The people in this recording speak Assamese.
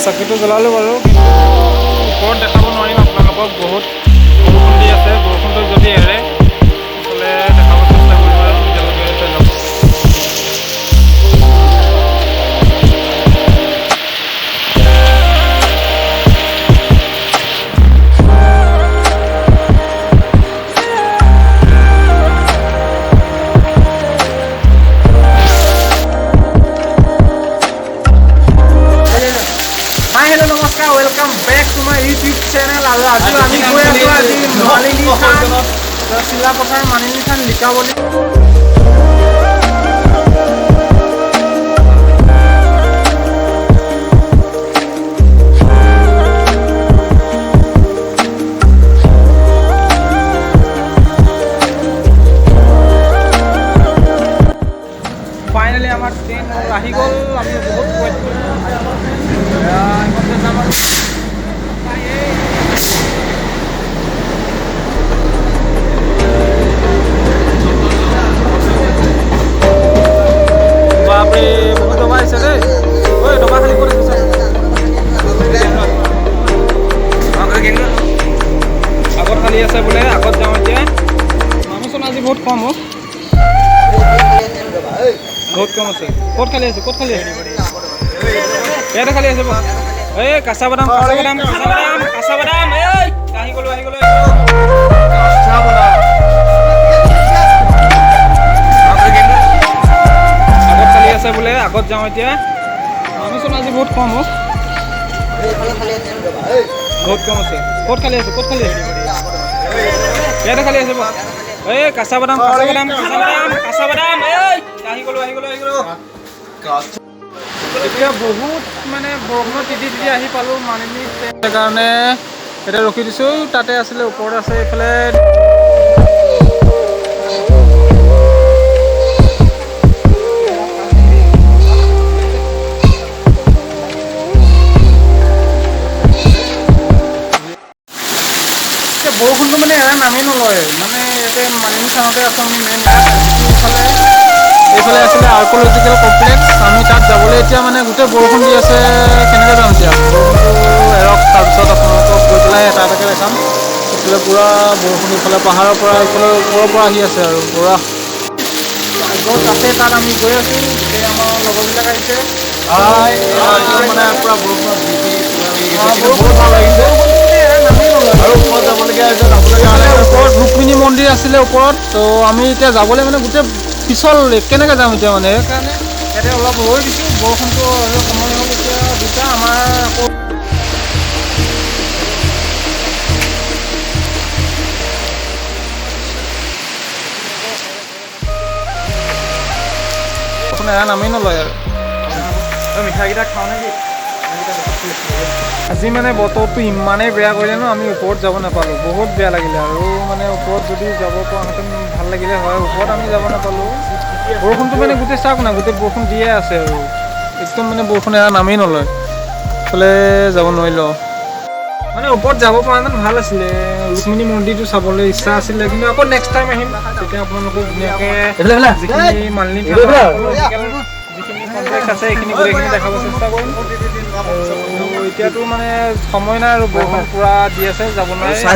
চাকিটো জ্বলালোঁ বাৰু, কিন্তু ওপৰত দেখাব নোৱাৰিম আপোনালোকক। বহুত বৰষুণ দি আছে। বৰষুণটো যদি এৰে তেতিয়াহ'লে দেখাব চেষ্টা কৰিম আৰু তেতিয়ালৈকে যাওক। হাই, হেল্ল', নমস্কাৰ, welcome back to my YouTube channel. আৰু আজি আমি গৈ আছোঁ আজি মালিনী থান, চিলাপথাৰ মালিনী থান লিকাবলি। ফাইনেলি আমাৰ ট্ৰেইন আহি গ'ল। আমি বহুত ৱেইট কৰিলোঁ। এইখনতে যাম আৰু। বাপৰে, বহুত দবা আহিছে দেই। ঐ, দবা খালী ক'ত আছে? আগত খালী আছে বোলে, আগত যাওঁ এতিয়া। মানুহচোন আজি বহুত কম। অ', বহুত কম আছে। ক'ত খালী আছে? ক'ত খালী আছে? ইয়াতে খালী আছে। বছ। এই কাঁচা বাদাম, কাঁচা বাদাম, কাঁচা বাদাম, কাঁচা বাদাম। এই আহি গ'লো, আহি গ'লো, আহি গ'লো। আগত খালী আছে বোলে, আগত যাওঁ এতিয়া। মানুহচোন আজি বহুত কম। অ', বহুত কম আছে। ক'ত খালী আছে? ক'ত খালী আছে? ইয়াতে খালী আছে। বছ। এই কাঁচা বাদাম, কাঁচা বাদাম, কাঁচা বাদাম, কাঁচা বাদাম। এই আহি গ'লো, আহি গ'লো, আহি গ'লো। এতিয়া বহুত মানে বৰষুণত তিতি তিতি আহি পালোঁ মালিনী। সেইকাৰণে এতিয়া ৰখি দিছোঁ। তাতে আছিলে, ওপৰত আছে এইফালে। এতিয়া বৰষুণটো মানে এৰা নামেই নলয়। মানে ইয়াতে মালিনী থানতে আছোঁ আমি মেইন। এইফালে এইফালে আছিলে আৰ্কলজিকেল কমপ্লেক্স, আমি তাত যাবলৈ এতিয়া মানে গোটেই বৰষুণ দি আছে, কেনেকৈ যাম এতিয়া? বৰষুণটো এৰক, তাৰপিছত আপোনালোকক গৈ পেলাই এটা এটাকৈ দেখাম। এইফালে পূৰা বৰষুণ, ইফালে পাহাৰৰ পৰা, এইফালে ওপৰৰ পৰা আহি আছে আৰু পূৰা গছ আছে। তাত আমি গৈ আছোঁ। গোটেই আমাৰ লগৰবিলাক আহিছে। মানে পুৰা বৰষুণত ভিজি কিবা লাগি গৈছে, কিন্তু বহুত ভাল লাগিছে। নামেই নলয়। আৰু ওপৰত যাবলগীয়া হৈছে, যাবলগীয়া হ'লে ওপৰত ৰুক্মিণী মন্দিৰ আছিলে ওপৰত। তো আমি এতিয়া যাবলৈ মানে গোটেই পিছল, কেনেকৈ যাম এতিয়া? মানে সেইকাৰণে ইয়াতে অলপ ৰৈ দিছোঁ। বৰষুণটো আৰু সময় হ'ল এতিয়া 2টা। আমাৰ আকৌ বৰষুণ এৰা নামেই নলয় আৰু। মিঠাইকেইটা খাওঁ নেকি? আজি মানে বতৰটো ইমানেই বেয়া কৰিলে ন, আমি ওপৰত যাব নাপালোঁ। বহুত বেয়া লাগিলে আৰু। মানে ওপৰত যদি যাব পৰাহেঁতেন ভাল লাগিলে হয়। ওপৰত আমি যাব নাপালোঁ। বৰষুণটো মানে গোটেই চাওক না, গোটেই বৰষুণ দিয়ে আছে আৰু একদম মানে বৰষুণ এৰা নামেই নলয়। এইফালে যাব নোৱাৰিলোঁ। মানে ওপৰত যাব পৰাহেঁতেন ভাল আছিলে। ৰুক্মিণী মন্দিৰটো চাবলৈ ইচ্ছা আছিলে, কিন্তু আকৌ নেক্সট টাইম আহিম। তেতিয়া আপোনালোকক ধুনীয়াকৈ যিখিনি মালিনী যিখিনি কমপ্লেক্স আছে, এইখিনি গোটেইখিনি দেখাব চেষ্টা কৰিম। আৰু এতিয়াতো মানে সময় নাই আৰু বৰষুণ পূৰা দি আছে, যাব নোৱাৰে।